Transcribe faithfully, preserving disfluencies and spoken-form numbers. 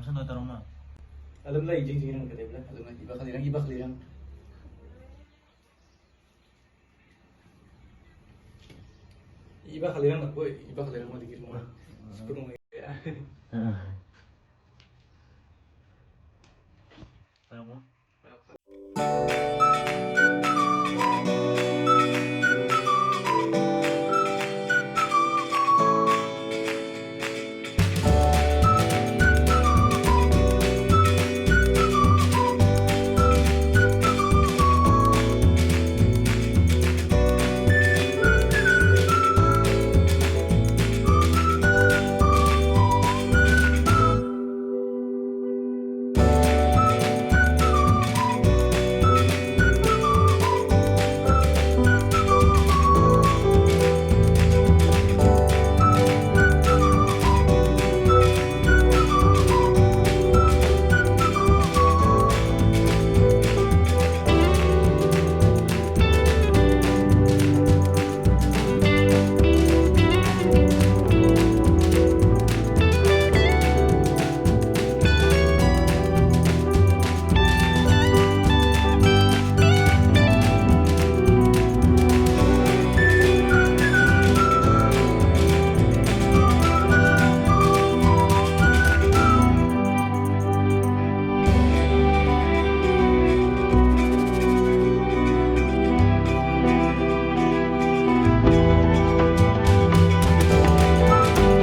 Sa no tarong ma. Alam lai jing jing nang kate bla. Alam lai iba kali rang, iba kali rang. Iba kali rang nak boy, iba kali rang ma dikit ma. Sepuluh ya.